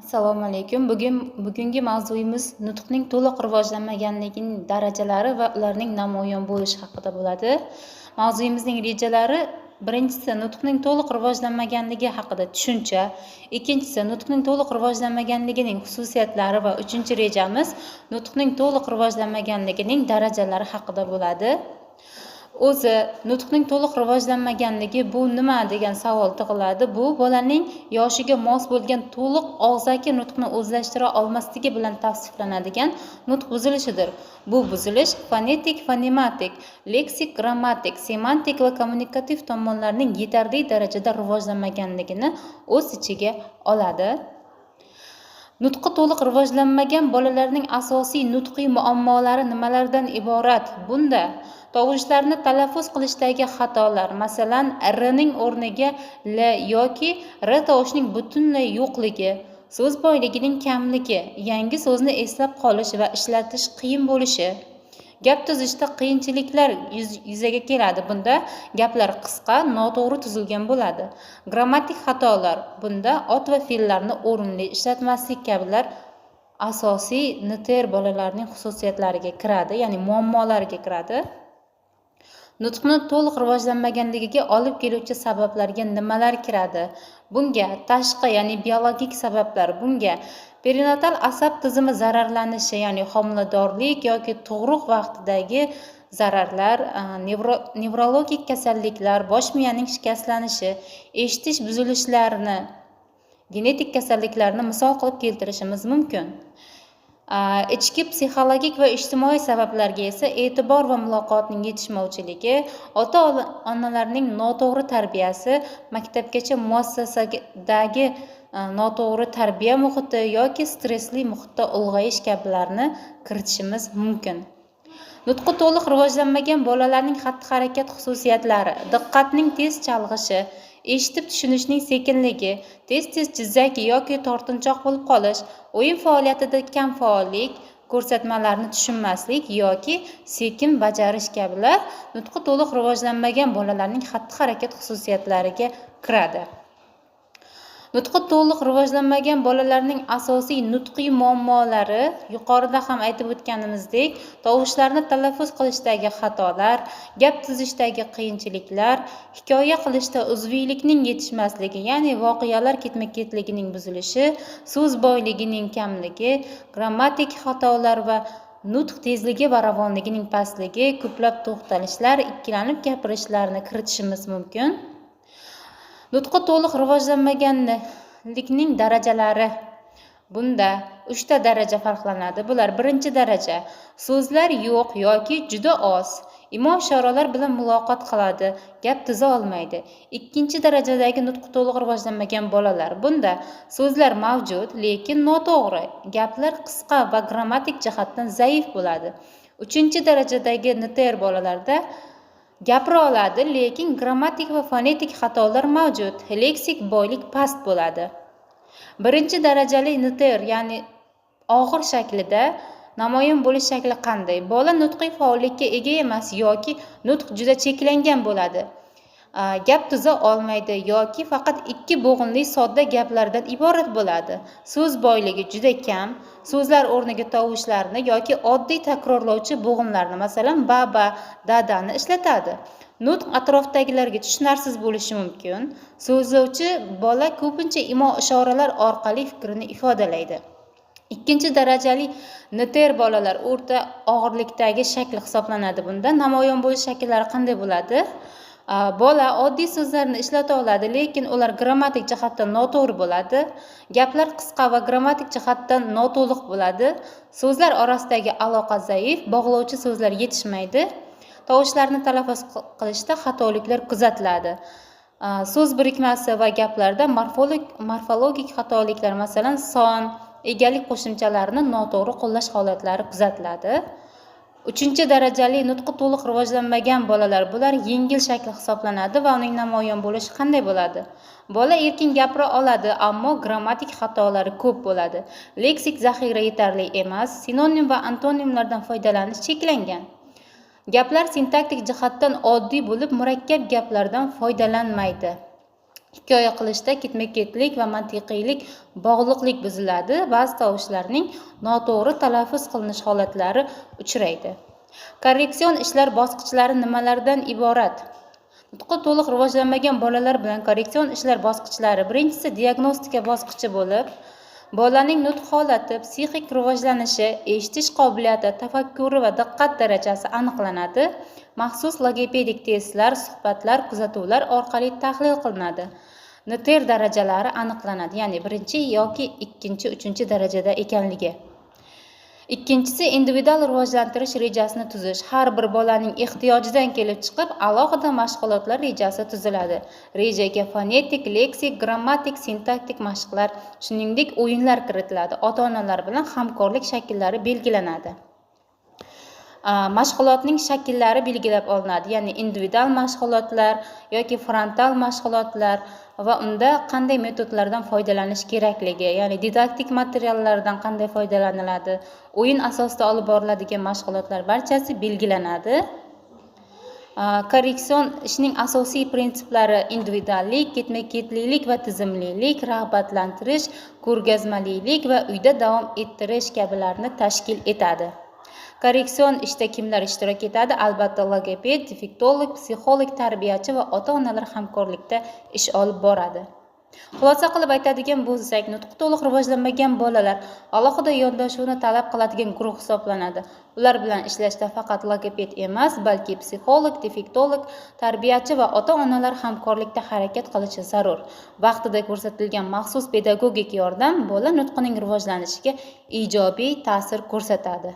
Assalomu alaykum. Bugungi mavzuyimiz nutqning to'liq rivojlanmaganligining darajalari va ularning namoyon bo'lishi haqida bo'ladi. Mavzuyimizning rejalari: birinchisi, nutqning to'liq rivojlanmaganligi haqida tushuncha, ikkinchisi, nutqning to'liq rivojlanmaganligining xususiyatlari va uchinchi rejamiz nutqning to'liq rivojlanmaganligining darajalari haqida bo'ladi. O'zi nutqning to'liq rivojlanmaganligi bu nima degan savol tug'iladi. Bu bolaning yoshiga mos bo'lgan to'liq og'zaki nutqni o'zlashtira olmasligi bilan tavsiflanadigan nutq buzilishidir. Bu buzilish fonetik, fonematik, leksik, grammatik, semantik va kommunikativ tomonlarning yetarli darajada rivojlanmaganligini o'z ichiga oladi. Nutqi to'liq rivojlanmagan bolalarning asosiy nutqiy muammolari nimalardan iborat? Bunda tovushlarni talaffuz qilishdagi xatolar, masalan, r ning o'rniga l yoki r tovushining butunlay yo'qligi, so'z boyligining kamligi, yangi so'zni eslab qolish va ishlatish qiyin bo'lishi, gap tuzishda qiyinchiliklar yuzaga keladi. Bunda gaplar qisqa, noto'g'ri tuzilgan bo'ladi. Grammatik xatolar, bunda ot va fe'llarni o'rinli ishlatmaslik kabilar asosiy НТР bolalarning xususiyatlariga kiradi, ya'ni muammolariga kiradi. Nutqni to'liq rivojlanmaganligiga olib keluvchi sabablarga nimalar kiradi? Bunga tashqi, ya'ni biologik sabablar, bunga perinatal asab tizimi zararlanishi, ya'ni homiladorlik yoki tug'ruq vaqtidagi zararlar, nevrologik kasalliklar, bosh miyaning shikastlanishi, eshitish buzilishlarini, genetik kasalliklarni misol qilib keltirishimiz mumkin. Ichki psixologik va ijtimoiy sabablarga esa e'tibor va muloqotning yetishmovchiligi, ota onalarning noto'g'ri tarbiyasi, maktabgacha muassasadagi noto'g'ri tarbiya muhiti yoki stressli muhitda ulg'ayish kabilarni kiritishimiz mumkin. Nutqi to'liq rivojlanmagan bolalarning xatti harakat xususiyatlari: diqqatning tez chalg'ishi, eshitib tushunishning sekinligi, tez tez jizzaki yoki tortinchoq bo'lib qolish, o'yin faoliyatida kam faollik, ko'rsatmalarni tushunmaslik yoki sekin bajarish kabilar nutqi to'liq rivojlanmagan bolalarning xatti harakat xususiyatlariga kiradi. Nutqi to'liq rivojlanmagan bolalarning asosiy nutqiy muammolari, yuqorida ham aytib o'tganimizdek, tovushlarni talaffuz qilishdagi xatolar, gap tuzishdagi qiyinchiliklar, hikoya qilishda uzviylikning yetishmasligi, ya'ni voqealar ketma ketligining buzilishi, so'z boyligining kamligi, grammatik xatolar va nutq tezligi va ravonligining pastligi, ko'plab to'xtalishlar, ikkilanib gapirishlarni kiritishimiz mumkin. Nutqi to'liq rivojlanmaganlikning darajalari. Bunda uchta daraja farqlanadi. Bular: birinchi daraja, so'zlar yo'q yoki juda oz, imo ishoralar bilan muloqot qiladi, gap tuza olmaydi. Ikkinchi darajadagi nutqi to'liq rivojlanmagan bolalar. Bunda so'zlar mavjud, lekin noto'g'ri, gaplar qisqa va grammatik jihatdan zaif bo'ladi. Uchinchi darajadagi НТР bolalarda gapira oladi, lekin grammatik va fonetik xatolar mavjud, leksik boylik past bo'ladi. Birinchi darajali НТР, ya'ni og'ir shaklida namoyon bo'lish shakli qanday? Bola nutqiy faollikka ega emas yoki nutq juda cheklangan bo'ladi, gap tuza olmaydi yoki faqat ikki bo'g'inli sodda gaplardan iborat bo'ladi. So'z boyligi juda kam, so'zlar o'rniga tovushlarni yoki oddiy takrorlovchi bo'g'inlarni, masalan, ba, ba, da, dani ishlatadi. Nutq atrofdagilarga tushunarsiz bo'lishi mumkin. So'zlovchi bola ko'pincha imo ishoralar orqali fikrini ifodalaydi. Ikkinchi darajali НТР bolalar o'rta og'irlikdagi shakl hisoblanadi. Bunda namoyon bo'lish shakllari qanday bo'ladi? Bola oddiy so'zlarni ishlata oladi, lekin ular grammatik jihatdan noto'g'ri bo'ladi. Gaplar qisqa va grammatik jihatdan noto'liq bo'ladi. So'zlar orasidagi aloqa zaif, bog'lovchi so'zlar yetishmaydi. Tovushlarni talaffuz qilishda xatoliklar kuzatiladi. So'z birikmasi va gaplarda morfologik xatoliklar, masalan, son, egalik qo'shimchalarini noto'g'ri qo'llash holatlari kuzatiladi. Uchinchi darajali nutqi to'liq rivojlanmagan bolalar. Bular yengil shakli hisoblanadi va uning namoyon bo'lishi qanday bo'ladi? Bola erkin gapira oladi, ammo grammatik xatolari ko'p bo'ladi. Leksik zaxira yetarli emas, sinonim va antonimlardan foydalanish cheklangan. Gaplar sintaktik jihatdan oddiy bo'lib, murakkab gaplardan foydalanmaydi. Hikoya qilishda ketma-ketlik va mantiqiylik, bog'liqlik buziladi, ba'zi tovushlarning noto'g'ri talaffuz qilinish holatlari uchraydi. Korreksion ishlar bosqichlari nimalardan iborat? Nutqi to'liq rivojlanmagan bolalar bilan korreksion ishlar bosqichlari: birinchisi diagnostika bosqichi bo'lib, bolaning nutq holati, psixik rivojlanishi, eshitish qobiliyati, tafakkuri va diqqat darajasi aniqlanadi. Maxsus logopedik testlar, suhbatlar, kuzatuvlar orqali tahlil qilinadi. НТР darajalari aniqlanadi, ya'ni birinchi yoki ikkinchi, uchinchi darajada ekanligi. Ikkinchisi individual rivojlantirish rejasini tuzish. Har bir bolaning ehtiyojidan kelib chiqib, alohida mashg'ulotlar rejasi tuziladi. Rejaga fonetik, leksik, grammatik, sintaktik mashqlar, shuningdek, o'yinlar kiritiladi. Ota-onalar bilan hamkorlik shakllari belgilanadi. Mashg'ulotning shakllari belgilab olinadi, ya'ni individual mashg'ulotlar yoki frontal mashg'ulotlar va unda qanday metodlardan foydalanish kerakligi, ya'ni didaktik materiallardan qanday foydalaniladi, o'yin asosida olib boriladigan mashg'ulotlar barchasi belgilanadi. Korreksion ishning asosiy prinsiplari: individuallik, ketma-ketlilik va tizimlilik, rag'batlantirish, ko'rgazmalilik va uyda davom ettirish kabilarni tashkil etadi. Korreksion ishda kimlar ishtirok etadi? Albatta, logoped, defektolog, psixolog, tarbiyachi va ota-onalar hamkorlikda ish olib boradi. Xulosa qilib aytadigan bo'lsak, nutqi to'liq rivojlanmagan bolalar alohida yondashuvni talab qiladigan guruh hisoblanadi. Ular bilan ishlashda faqat logoped emas, balki psixolog, defektolog, tarbiyachi va ota-onalar hamkorlikda harakat qilishi zarur. Vaqtida ko'rsatilgan maxsus pedagogik yordam bola nutqining rivojlanishiga ijobiy ta'sir ko'rsatadi.